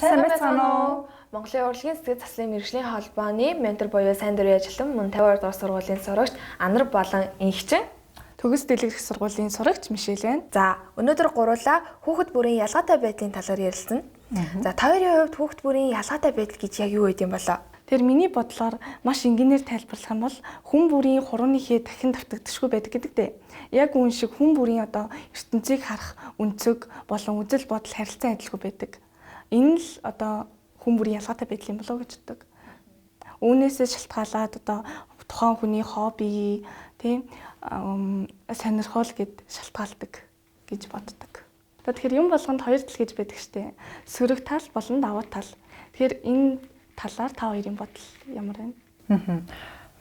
Сайн байцгаана уу? Монголын урлагийн сэтгэл заслын мэргэжлийн холбооны ментор буюу сайн дурын ажилтан мөн 52 дугаар сургуулийн сурагч Анар болон Инхчин. Төгс дэлгэрэх сургуулийн сурагч Мишель байна. За, өнөөдөр гуруулаа хүүхэд бүрийн ялгаатай байдлын талаар ярилцсан. За, та хоёрын хувьд хүүхэд бүрийн ялгаатай байдал гэж яг юу гэдэг юм болоо? Тэр миний бодлоор маш энгийнээр тайлбарлах юм бол хүн бүрийн хурууны хээ дахин давтагдашгүй байдаг гэдэг дээ. Яг үүн шиг хүн бүрийн одоо ертөнцийг харах өнцөг болон үзэл бодол харилцан адилгүй байдаг. Энэ л одоо хүн бүрийн ялгаатай байдал юм болоо гэж боддог. Үүнээсээ шалтгаалаад одоо тухайн хүний хобби, тийм сонирхол гэд шалтгаалдаг гэж боддог. Тэгэхээр юм болгонд хоёр тал гэж байдаг штэ. Сөрөг тал болон давуу тал. Тэгэхээр энэ талаар та хоёрын бодол ямар байна?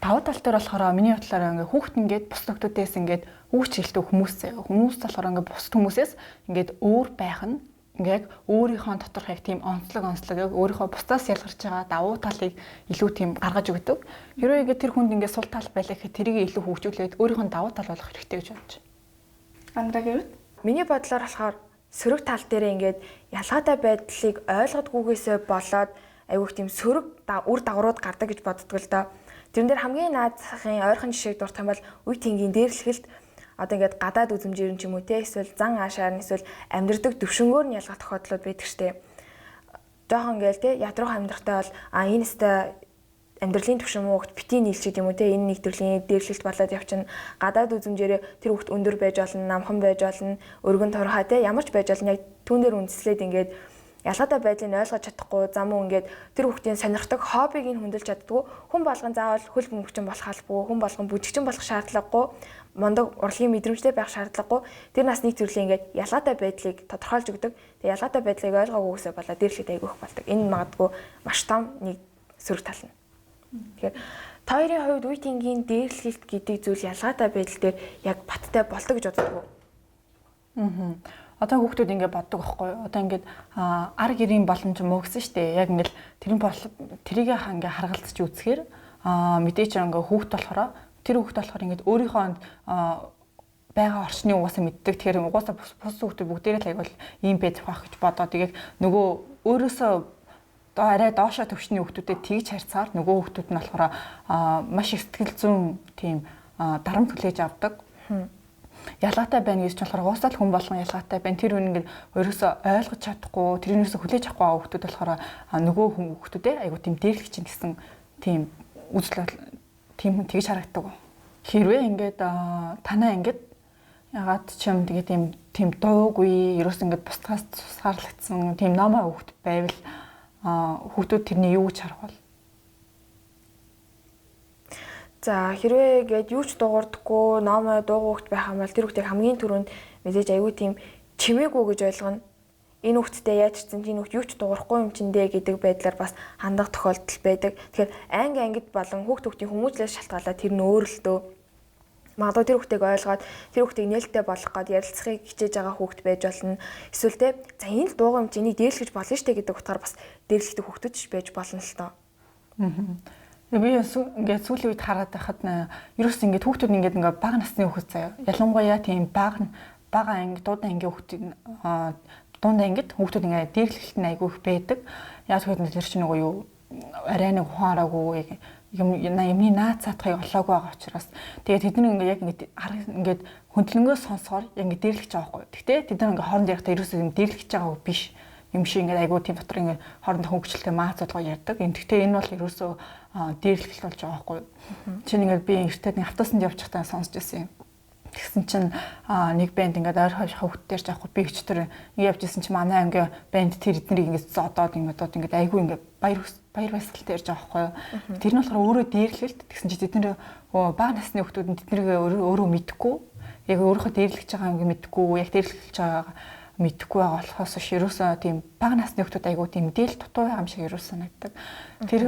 Давуу тал дээр болохоор миний бодлоор ингээ хүүхэд ингээд бус нөхдүүдээс ингээд хүүхд чиглэлтэй хүмүүс заяа. Хүмүүс болохоор ингээ бус хүмүүсээс ингээд өөр байх нь ингээ яг өөрийнхөө доторх яг тийм онцлог яг өөрийнхөө бусдаас ялгарч байгаа давуу талыг илүү тийм гаргаж өгдөг. Хэрвээ ингээ тэр хүнд ингээ сул тал байлаа гэхэд тэрийг илүү хөгжүүлээд өөрийнхөө давуу тал болох хэрэгтэй гэж бодож байна. Андрагийн хувьд миний бодлоор болохоор сөрөг тал дээр ингээд ялгаатай байдлыг ойлгодгүйгээсээ болоод айгүйх тийм сөрөг үр дагаврууд гардаг гэж боддог л доо. Тэрэн дээр хамгийн наадхын ойрхон жишээг дурдах юм бол үе тэнгийн дээрлэхэлт одоо ингээд гадаад үзмжээр нь ч юм уу те эсвэл зан аашаар нь эсвэл амьдрдаг төвшөнгөөр нь ялгах тохиолдлууд байдаг штэ. Жохон ингээл те ядрах амьдрахтай бол а энэ өстой амьдралын төвшин муу хөлт бити нийлчихэд юм уу те энэ нэг төрлийн дээрлэлт болоод явчихна. Гадаад үзмжээрээ тэр хөлт өндөр байж болно, намхан байж болно, өргөн торхаа те ямар ч байж болно. Яг түүн дээр үндэслээд ингээд ялгаатай байдлыг ойлгож чадахгүй зам уу ингээд тэр хүүхдийн сонирхдаг хоббиг нь хөндлөж чаддгүй. Хүн болгон заавал хөл бөмбөгчин болох албагүй, хүн болгон бүжигчин болох шаардлагагүй, мундаг урлагийн мэдрэмжтэй байх шаардлагагүй. Тэр нас нэг төрлийн ингээд ялгаатай байдлыг тодорхойлж өгдөг. Тэгээ ялгаатай байдлыг ойлгоогүйгээсээ болоод дээрлэхэд айгүй их болдог. Энэ магадгүй маш том нэг сөрөг тал нь. Тэгэхээр та хоёрын хувьд үе тэнгийн дээрлэлт гэдэг зүйл ялгаатай байдал дээр яг баттай болдог гэж боддог уу? Одоо хүүхдүүд ингэ боддог байхгүй юу? Одоо ингээд ар гэрийн боломж мөөгсөн шүү дээ. Яг ингээл тэрэн бол тэрийг ингээ харгалзаж үзэхээр мэдээч ингээ хүүхд болохоор тэр хүүхд болохоор ингээд өөрийнхөө байгаа орчны угаасаа мэддэг. Тэгэхээр угаасаа бус хүүхдүүд бүгдээрээ л айгуул ийм байж байх гэж бодоод тэгээд нөгөө өөрөөсөө одоо арай доошоо төвшний хүүхдүүдэд тэгж харьцаар нөгөө хүүхдүүд нь болохоор маш их сэтгэл зүйн тийм дарамт хүлээж авдаг. Ялгаатай байна гэж болохоор угаасаа л хүн болгон ялгаатай байна. Тэр үн ингээд өөрөөсөө ойлгож чадахгүй, тэрнээсээ хүлээж авахгүй хүүхдүүд болохоор нөгөө хүүхдүүдээ айгуу тийм дээрлэх чинь гэсэн тийм үзэл тийм тэгж харагддаг. Хэрвээ ингээд танаа ингээд ягаад ч юм тэгээ тийм дуугүй, ерөөс ингээд бусдаас тусгаарлагдсан тийм номоо хүүхд байвал хүүхдүүд тэрний юу гэж харах вэ? За хэрвээ гээд юу ч дуугардаггүй, номоо дуугүйгт байх юм бол тэр хүүхдийг хамгийн түрүүнд мэдээж айгүй тийм чимээгүй гэж ойлгоно. Энэ хүүхдтэй яаж ч энэ хүүхд юу ч дуугарахгүй юм чинь дээ гэдэг байдлаар бас хандах тохиолдол байдаг. Тэгэхээр анги ангид болон хүүхд хүүхдийн хүмүүжлээс шалтгаалаад тэр нь өөрөлдөө. Магадгүй тэр хүүхдийг ойлгоод тэр хүүхдийг нээлттэй болгох гээд ярилцахыг хичээж байгаа хүүхд байж болно. Эсвэл те за энэ л дуугүй юм чинь энийг дээрлэж болно штэ гэдэг утгаар бас дээрлэхдэг хүүхдүүд ч байж болно л доо. Би ингээд сүүлийн үед хараад байхад ерөөс ингээд хүүхдүүд ингээд ингээ бага насны хүүхэд заяа. Ялангуяа тийм бага анги, дуудан ангийн хүүхдүүд дунд ангид хүүхдүүд ингээд дээрлэхэлт нь айгүй их байдаг. Яг тэгэхээр тэр чинь нөгөө юу арай нэг ухаан араагүй юм юмны наад цаатахыг олоогүй байгаа учраас тэгээд тэд нар ингээд яг ингээд хөндлөнгөө сонсохоор ингээд дээрлэж байгаа байхгүй. Гэхдээ тэд нар ингээд хооронд ярихдаа ерөөсөө юм дээрлэж байгаа биш юм шиг ингээд айгүй тийм дотор ингээд хоорондоо хөнгөчлөлтэй маац болгоо ярьдаг. Гэхдээ энэ бол ерөөсөө дээрлэлт болж байгаа байхгүй. Чинь ингээд би эртээд нэг автобусанд явж байхдаа сонсч ирсэн юм. Тэгсэн чинь нэг бэнд ингээд ойр хөвгтөр жаахгүй би өчтөр ингээд явж исэн чинь манай анги бэнд тэр эднэрийг ингээд зодоод ингээд ингээд айгүй ингээд баяр баясгалтай ярьж байгаа байхгүй юу. Тэр нь болохоор өөрөө дээрлэлт. Тэгсэн чинь тэд нэр бага насны хүүхдүүд нь тэднийг өөрөө мэдэхгүй. Яг өөрийнхөө дээрлэж байгаа юм мэдэхгүй, яг дээрлэж байгаа мэдэхгүй байгаа болохоос биш ерөөсөө тийм бага насны хүүхдүүд айгүй тийм мэдээлэл дутуу байгаа юм шиг ерөөсөө санагддаг. Тэр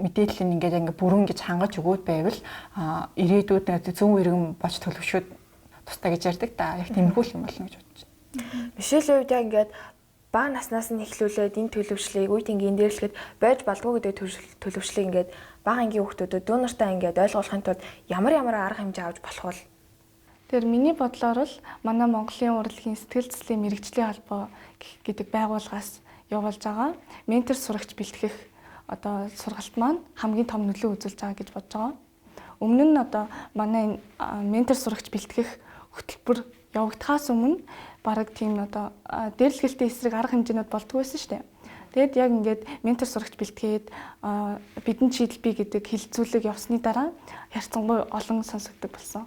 мэдээллийг ингээд ингээд бүрэн гэж хангаж өгөөд байвал ирээдүйд зүүн иргэн болж төлөвшөөд тустай гэж ярьдаг та. Яг тиймэрхүү л юм болно гэж бодож байна. Мишелийн хувьд яг ингээд бага наснаас нь эхлүүлээд энэ төлөвшлийг үе тэнгийн дээрлэхэд байж болдгоо гэдэг төлөвшлийг ингээд бага ангийн хүүхдүүдэд дүү нартай ингээд ойлгуулахын тулд ямар ямар арга хэмжээ авч болох вэ? Тэгэхээр миний бодлоор л манай Монголын урлагийн сэтгэл зүйн мэргэжлийн холбоо гэдэг байгууллагаас явуулж байгаа ментор сурагч бэлтгэх одоо сургалт маань хамгийн том нөлөө үзүүлж байгаа гэж бодож байгаа. Өмнө нь одоо манай ментор сурагч бэлтгэх хөтөлбөр явагдахаас өмнө бараг тийм одоо дээрлэхэлтэй эсрэг арга хэмжээнүүд болдгоо байсан шүү дээ. Тэгэд яг ингээд ментор сурагч бэлтгээд бидэнд шийдэл бий гэдэг хэлцүүлэг явсны дараа харьцангуй олон сонсогддог болсон.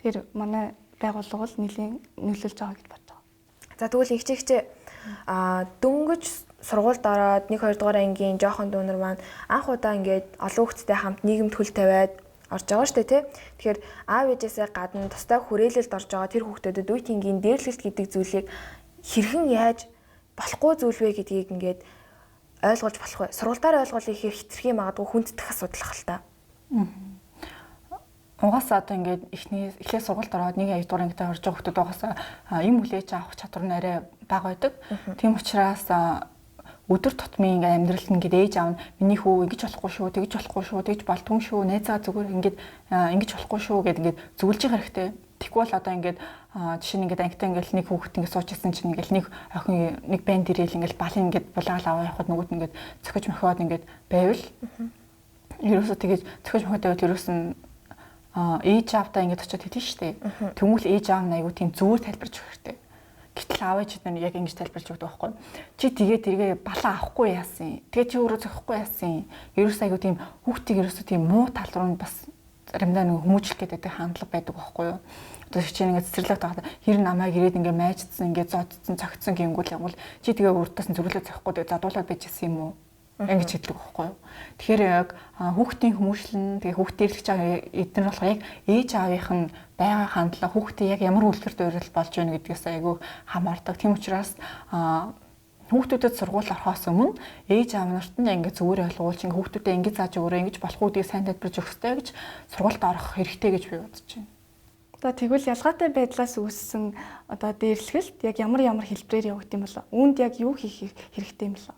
Тэр манай байгууллага бол нэлийн нөлөөлж байгаа гэж бодож байгаа. За тэгвэл ихчээ дөнгөж сургуульд ороод 1 2 дугаар ангийн жоохон дүүнер маань анх удаа ингээд олон хүүхэдтэй хамт нийгэмд хөл тавиад орж байгаа шүү дээ, тий. Тэгэхээр аав ээжээсээ гадна тусдай хүрээлэлд орж байгаа тэр хүүхдүүдэд үе тэнгийн дээрлэлт гэдэг зүйлийг хэрхэн яаж болохгүй зүйл вэ гэдгийг ингээд ойлгуулж болох вэ? Сургуультаар ойлгуул ихээр хэтэрхий магадгүй хүнддэх асуудал ах л та. Угаасаа одоо ингээд эхний эхлээ сургуульд ороод нэг 2 дугаар ангитай орж байгаа хүмүүс угаасаа юм хүлээж авах чадвар нь арай бага байдаг. Тийм учраас өдөр тутмын ингээд амьдралд ингээд ээж аав нь миний хүү ингэж болохгүй шүү, тэгж болохгүй шүү, тэгж болдгүй шүү, найзаа зүгээр ингээд ингэж болохгүй шүү гэд ингээд зөвлөж байгаа хэрэгтэй. Тэгэхгүй бол одоо ингээд жишээ нь ингээд ангитай ингээд нэг хүүхэд ингээд сууж исэн чинь ингээд нэг охин нэг банд ирээл ингээд балын ингээд булаал аваа явахад нөгөөд ингээд цохиж мохиод ингээд байвал ерөөсөө тэгэж цохиж мохиод байвал ерөөсөн ээж аавдаа ингээд очиод хэлнэ шүү дээ. Тэмүүл ээж аав нь айгүй тийм зүгээр тайлбарж өгөх хэрэгтэй. Гэтэл аав ээж нар яг ингэж тайлбарж өгдөг байхгүй. Чи тэгээ тэргээ балаа авахгүй яасан. Тэгээ чи өөрөө зохихгүй яасан. Ерөөсөө айгүй тийм хүүхдийг ерөөсөө тийм муу тал руу бас заримдаа нэг хүмүүжлэх гэдэг хандлага байдаг байхгүй юу. Одоо чинь ингээд цэцэрлэгт байхдаа хэр намайг ирээд ингээд майждсан, ингээд зодцсон, цогцсон гингүүл ягуул чи тэгээ урдаас нь зүрхлээ зохихгүй тэгээ задуулаад байж исэн юм уу? Ингэж хэлдэг байхгүй юу. Тэгэхээр яг хүүхдийн хүмүүжлэн тэгээ хүүхдээ ирлэж байгаа эднэр болохоор яг ээж аавынх нь байгаа хандлага хүүхдээ яг ямар үлгэр дуурайл болж байна гэдгээс айгүй хамаардаг. Тийм учраас хүүхдүүдэд сургууль орохоос өмнө ээж аав нарт нь ингээд зүгээр ойлгуулж ингээд хүүхдүүдэд ингэж зааж өгөөрэй, ингэж болох уу гэдгийг сайн тайлбарж өгөх ёстой гэж сургуульд орох хэрэгтэй гэж би бодож байна. Одоо тэгвэл ялгаатай байдлаас үүссэн одоо дээрлэхэлт яг ямар ямар хэлбэрээр явагдсан юм болоо? Үүнд яг юу хийх хэрэгтэй юм болоо?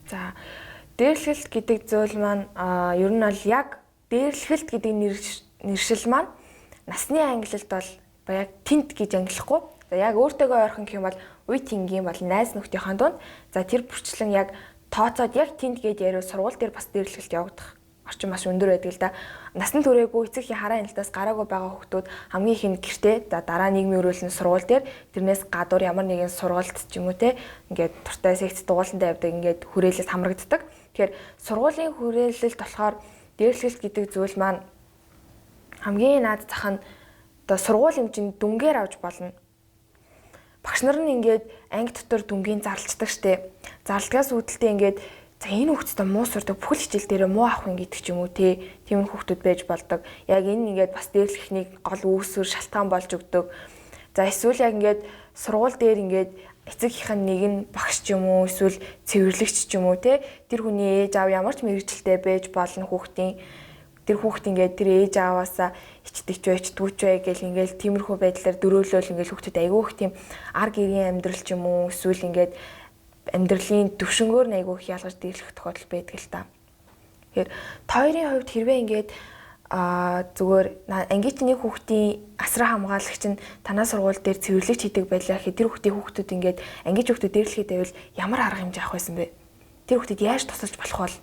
За, дээрлэхэлт гэдэг зүйл маань ер нь бол яг дээрлэхэлт гэдэг нэршил маань насны ангилалд бол яг тент гэж ангилахгүй. За яг өөртөөгөө ойрхон гэх юм бол үе тэнгийн бол найз нөхдийнхээ дунд за тэр бүрчлэн яг тооцоод яг тент гэж яриу сургууль дээр бас дээрлэхэлт явагдах орчин маш өндөр байдаг л да. Насны түрээгүй эцэг эхийн хараа хяналтаас гараагүй байгаа хүмүүс хамгийн ихэнд гэртээ за дараа нийгмийн өрөөлн сургууль дээр тэрнээс гадуур ямар нэгэн сургалт ч юм уу те ингээд туртай секц дугуулсантай явдаг ингээд хүрээлэлд хамрагддаг. Тэгэхээр сургуулийн хүрээлэлд болохоор дээрлэхэлт гэдэг зүйл маань хамгийн наад зах нь одоо сургууль хэмжээнд дүнгээр авч болно. Багш нар нь ингээд анги дотор дүнгийн зарлцдаг штэ. Зарлдгаас үүдэлтэй ингээд за энэ хүүхдтэй муу сурдаг бүхэл хичээл дээрээ муу авах юм гэдэг ч юм уу те. Тийм хүүхдүүд байж болдог. Яг энэ ингээд бас дээрлэхний гол үүсвэр шалтгаан болж өгдөг. За эсвэл яг ингээд сургууль дээр ингээд эцэг эхийн нэг нь багш ч юм уу эсвэл цэвэрлэгч ч юм уу те. Тэр хүний ээж аав ямар ч мэргэжилтэй байж болно хүүхдийн. Тэр хүүхд ингээд тэр ээж ааваасаа ичдэг ч бай, ичдэггүй ч бай гэл ингээд тиймэрхүү байдлаар дөрөөлөөл ингээд хүүхдэд айгүй их тийм ар гэрийн амьдрал ч юм уу эсвэл ингээд амьдралын төвшөнгөөр нь айгүй их ялгаж дээрлэх тохиолдол байдаг л та. Тэгэхээр та хоёрын хувьд хэрвээ ингээд зүгээр ангийн чинь нэг хүүхдийн асраа хамгаалагч нь танаа сургууль дээр цэвэрлэгч хийдэг байлаа гэхэд тэр хүүхдийн хүүхдүүд ингээд ангийн хүүхдүүд дээрлэхэд байвал ямар арга хэмжээ авах байсан бэ? Тэр хүүхдэд яаж тусалж болох вэ?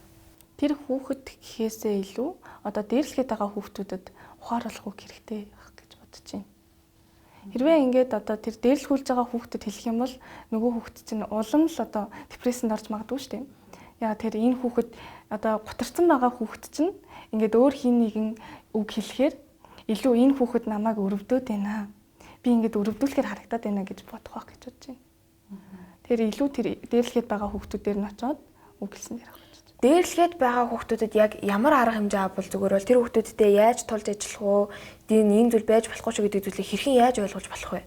Тэр хүүхэд гэхээсээ илүү одоо дээрлэхэд байгаа хүүхдүүдэд ухааруулах үг хэрэгтэй гэж бодож байна. Хэрвээ ингээд одоо тэр дээрлэхүүлж байгаа хүүхдэд хэлэх юм бол нөгөө хүүхд чинь улам л одоо депрессэнд орж магадгүй шүү дээ. Яа тэр энэ хүүхэд одоо гутарсан байгаа хүүхд чинь ингээд өөр хин нэгэн үг хэлэхээр илүү энэ хүүхэд намайг өрөвдөөд байна. Би ингээд өрөвдүүлэхээр харагдаад байна гэж бодох байх гэж бодож байна. Тэр илүү тэр дээрлэхэд байгаа хүүхдүүдээр нь очиод үг хэлсэн дээр байх. Дээрлэхэд байгаа хүүхдүүдэд яг ямар арга хэмжээ авбал зүгээр бол тэр хүүхдүүдтэй яаж тулж ажиллах вэ? Энэ зүйл байж болохгүй шүү гэдэг зүйлийг хэрхэн яаж ойлгож болох вэ?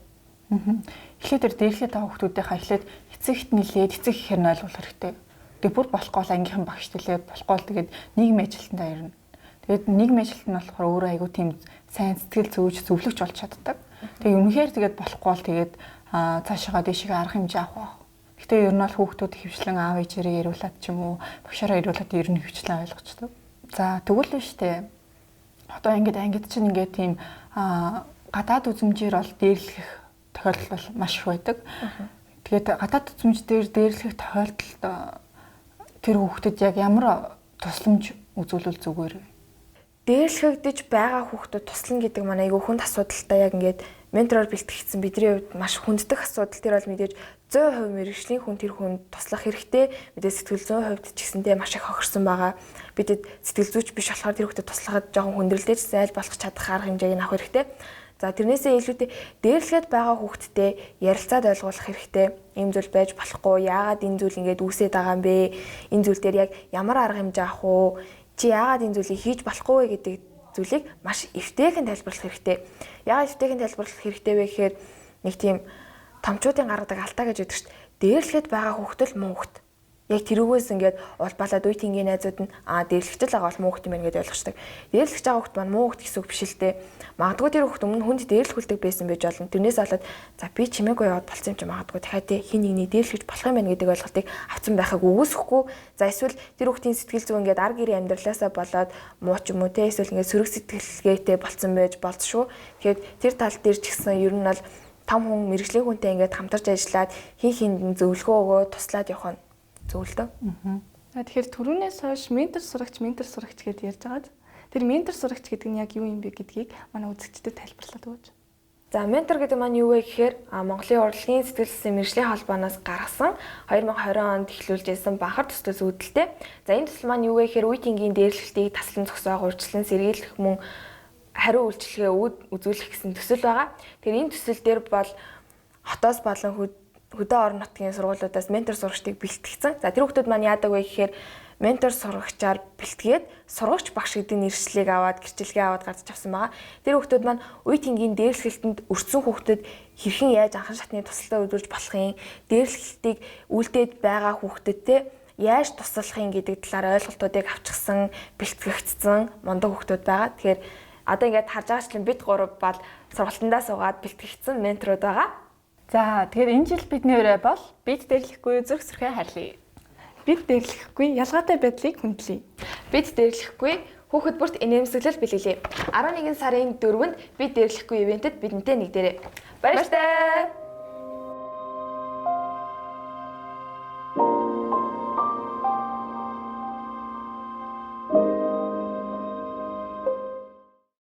Эхлээд тэр дээрлэхэд байгаа хүүхдүүдийнхаа эхлээд эцэгт нилээд эцэг гэхээр нь ойлгох хэрэгтэй. Тэгээ бүр болохгүй бол ангийнхан багш тэлээд болохгүй бол тэгээд нийгмийн ажилтнаа ирнэ. Тэгээд нийгмийн ажилт нь болохоор өөрөө айгүй тийм сайн сэтгэл зүйч зөвлөгч болж чаддаг. Тэгээ үнэхээр тэгээд болохгүй бол тэгээд цаашаа дээшээ арга хэмжээ авах байх. Гэтэ ер нь бол хүүхдүүд хөвчлэн аав ээжээрээ яриулаад ч юм уу багшаараа яриулаад ер нь хөвчлэн ойлгочдөг. За тэгвэл биш үү? Одоо ингээд ангид чинь ингээд тийм гадаад үзмжээр бол дээрлэх тохиолдол бол маш их байдаг. Тэгээд гадаад үзмж дээр дээрлэх тохиолдолд тэр хүүхдэд яг ямар тусламж үзүүлвэл зүгээр вэ? Дээрлэхэгдэж байгаа хүүхдэд туслана гэдэг маань айгүй хүнд асуудалтай, яг ингээд ментороор бэлтгэгдсэн бидний хувьд маш хүнддэх асуудал. Тэр бол мэдээж 100% мэргэжлийн хүн тэр хүнд туслах хэрэгтэй. Мэдээж сэтгэл зүйн хувьд ч гэсэндээ маш их хохирсон байгаа. Бидэд сэтгэл зүйч биш болохоор тэр хүүхдэд туслахад жоохон хүндрэлтэй ч гэсэн аль болох чадах арга хэмжээг нь авах хэрэгтэй. За, тэрнээсээ илүүтэй дээрлэхэд байгаа хүүхдтэй ярилцаад ойлгуулах хэрэгтэй. Ийм зүйл байж болохгүй. Яагаад энэ зүйл ингээд үүсээд байгаа юм бэ? Энэ зүйл дээр яг ямар арга хэмжээ авах уу? Чи яагаад энэ зүйлийг хийж болохгүй вэ гэдэг зүйлийг маш эвтэйхэн тайлбарлах хэрэгтэй. Яагаад эвтэйхэн тайлбарлах хэрэгтэй вэ гэхээр нэг тийм томчуудын гаргадаг алдаа гэж байдаг шүү дээ. Дээрлэхэд байгаа хүүхд л муу хүүхд. Яг тэрүүгээс ингээд улбалаад үе тэнгийн найзууд нь дээрлэгч л байгаа бол муу хүүхд юм байна гэдээ ойлгочдаг. Дээрлэгч байгаа хүүхд маань муу хүүхд гэсэн үг биш л дээ. Магадгүй тэр хүүхд өмнө хүнд дээрлэхүүлдэг байсан байж болно. Тэрнээс болоод за би чимээгүй яваад болцсон юм чи магадгүй дахиад хин нэгний дээрлэгч болох юм байна гэдэг ойлголтыг авсан байхыг үгүйсэхгүй. За, эсвэл тэр хүүхдийн сэтгэл зүй ингээд ар гэрийн амьдралаасаа болоод муу ч юм уу те, эсвэл ингээд сөрөг сэтгэлгээтэй болцсон байж болцшгүй. Тэгэхээр тэр тал дээр ч гэсэн ер нь бол том хүн, мэргэжлийн хүнтэй ингээд хамтарч ажиллаад хин хинд нь зөвлөгөө өгөө туслаад явах нь зөв л дөө. Тэгэхээр түрүүнээс хойш ментор сурагч, ментор сурагч гэдээ ярьж байгаад тэр ментор сурагч гэдэг нь яг юу юм бэ гэдгийг манай үзэгчдэд тайлбарлаад өгөөч. За, ментор гэдэг маань юу вэ гэхээр Монголын урлагийн сэтгэл зүйн мэргэжлийн холбооноос гаргасан 2020 онд эхлүүлж байсан банхар төслөөс үүдэлтэй. За, энэ төсөл маань юу вэ гэхээр үе тэнгийн дээрлэлтийг таслан зогсоох, урьдчилан сэргийлэх мөн хариу үйлчилгээ үзүүлэх гэсэн төсөл байгаа. Тэгэхээр энэ төсөл дээр бол хотоос болон хөдөө орон нутгийн сургуулиудаас ментор сурагчдыг бэлтгэсэн. За, тэр хүмүүс маань яадаг вэ гэхээр ментор сурагчаар бэлтгээд сургагч багш гэдэг нэршлиг аваад, гэрчлэгээ аваад гарч авсан байгаа. Тэр хүмүүс маань үе тэнгийн дээрлэхэлтэнд өртсөн хүүхдэд хэрхэн яаж анхан шатны тусалтай үзүүлж болох юм, дээрлэхэлтийг үлдээд байгаа хүүхдэд яаж туслах юм гэдэг талаар ойлголтуудыг авчихсан, бэлтгэгдсэн мундаг хүүхдүүд байгаа. Тэгэхээр одоо ингээд харж байгаачлан бид гурав бол сургалтандаа суугаад бэлтгэгдсэн менторуд байгаа. За, тэгэхээр энэ жил бидний өрөө бол бид дээрлэхгүй зүрх сүрхээ хайрлая. Бид дээрлэхгүй ялгаатай байдлыг хүндлэе. Бид дээрлэхгүй хүүхэд бүрт инээмсэглэл бэлгэлээ. 11 сарын 4-нд бид дээрлэхгүй ивентэд бидэнтэй нэгдээрэй. Баяртай.